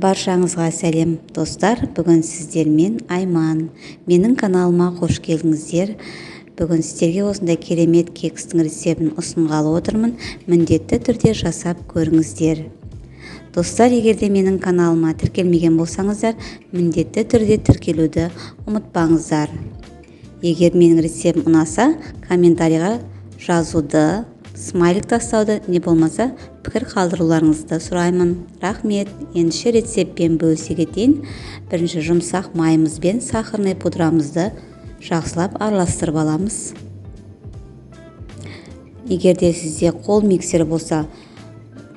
Баршаңызға сәлем, достар! Бүгін сіздермен Айман. Менің каналыма қош келдіңіздер. Бүгін сіздерге осындай керемет кекстің рецептін ұсынғалы отырмын. Міндетті түрде жасап көріңіздер. Достар, егер де менің каналыма тіркелмеген болсаңыздар, міндетті түрде тіркелуді ұмытпаңыздар. Егер менің рецептім ұнаса, комментарийға жазуды, смайлик тастауды, не болмаса пікір қалдыруларыңызды сұраймын. Рахмет. Ендеше рецептпен бөлісе кетейін. Бірінші жұмсақ майымыз бен сахарный пудрамызды жақсылап араластырып аламыз. Егер де сізде қол миксері болса,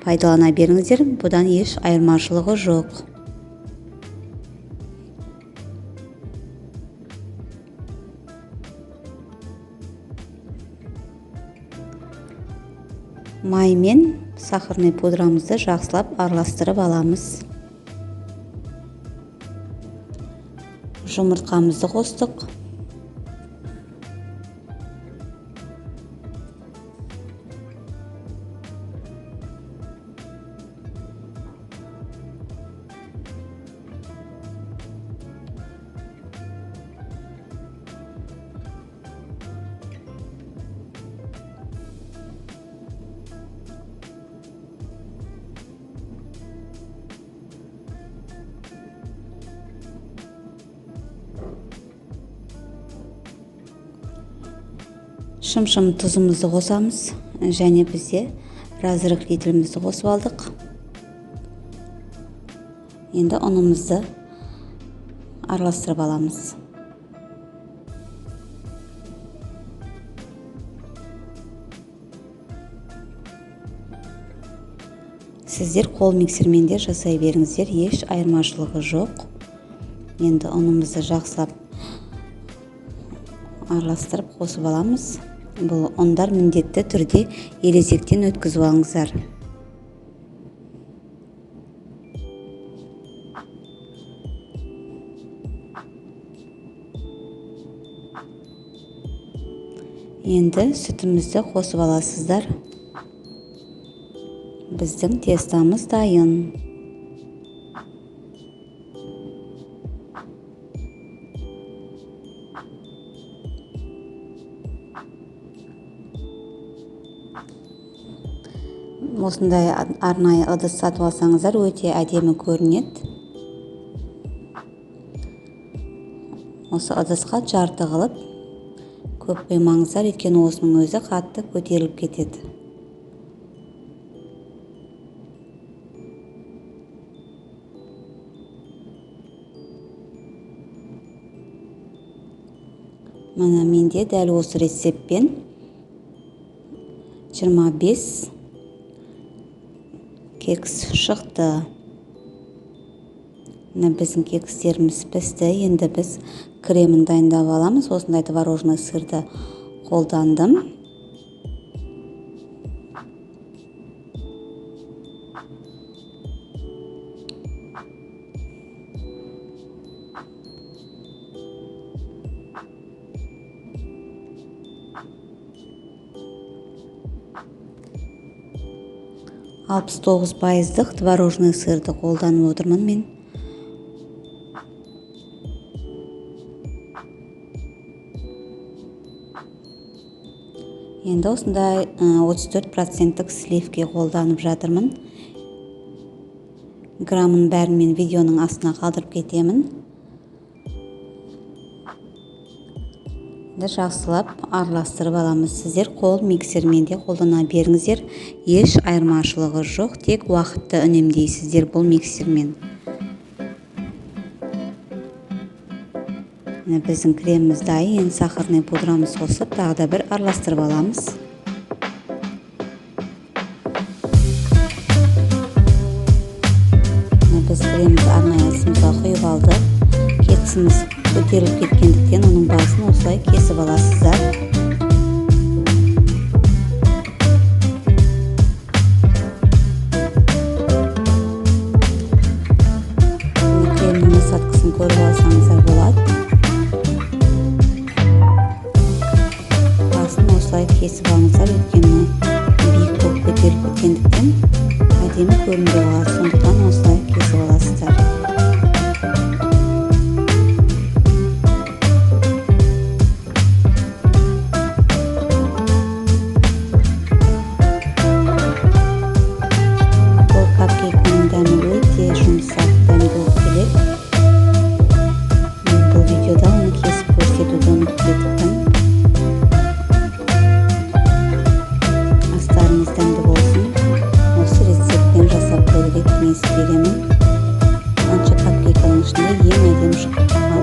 пайдалана беріңіздер, бұдан еш айырмашылығы жоқ. Май мен сахарный пудрамызды жақсылап араластырып аламыз. Жұмыртқамызды қостық. Шым-шым тұзымызды қосамыз және бізде разрыхлителімізді қосып алдық. Енді ұнымызды араластырып аламыз. Сіздер қол миксермен де жасай беріңіздер, еш айырмашылығы жоқ. Енді ұнымызды жақсылап араластырып қосып аламыз. Бұл ұндар міндетті түрде елесектен өткізіп алыңыздар. Енді сүтімізді қосып аласыздар. Біздің тестамыз дайын. Осындай арнайы ыдыс сатып алсаңыздар, өте әдемі көрінеді. Осы ыдысқа жарты қылып көп құймаңыздар, өйткені осының өзі қатты көтеріліп кетеді. Міне, менде дәл осы рецептпен 25 кекс шықты. Міне, біздің кекстеріміз пісті. Енді біз кремін дайындап аламыз. Осындай творожный сырды қолдандым. 69%-дық творожный сырды қолданып отырмын мен. Енді осындай 34%-тік сливки қолданып жатырмын. Граммын бәрін мен видеоның астына қалдырып кетемін. Енді жақсылап араластырып аламыз. Сіздер қол миксермен де қолдана беріңіздер. Еш айырмашылығы жоқ, тек уақытты үнемдейсіздер бұл миксермен. Міне, біздің креміміз дайын. Енді сахарный пудрамыз қосып, тағы да бір араластырып аламыз. Міне, біз кремімізді арнайы ыдысымызға құйып алдық. Кексіміз көтеріліп кеткендіктен оның басын осылай кесіп аласыздар. Кремнің насадкасын көріп алсаңыздар болады. Басын осылай кесіп алыңыздар, өйткені биік болып көтеріліп кеткендіктен әдемі көрінбей қалады. Сондықтан осылай кесіп кесіп аласыздар. Бұл капкейкінің дәмі өте жұмсақ, дәмді болып келеді. Мен бұл видеода оны кесіп көрсетуді ұмытып кетіппін. Астарыңыз дәмді болсын. Осы рецептпен жасап көруге кеңес беремін. Қанша капкейканың ішінде ең әдемі шығып тұрған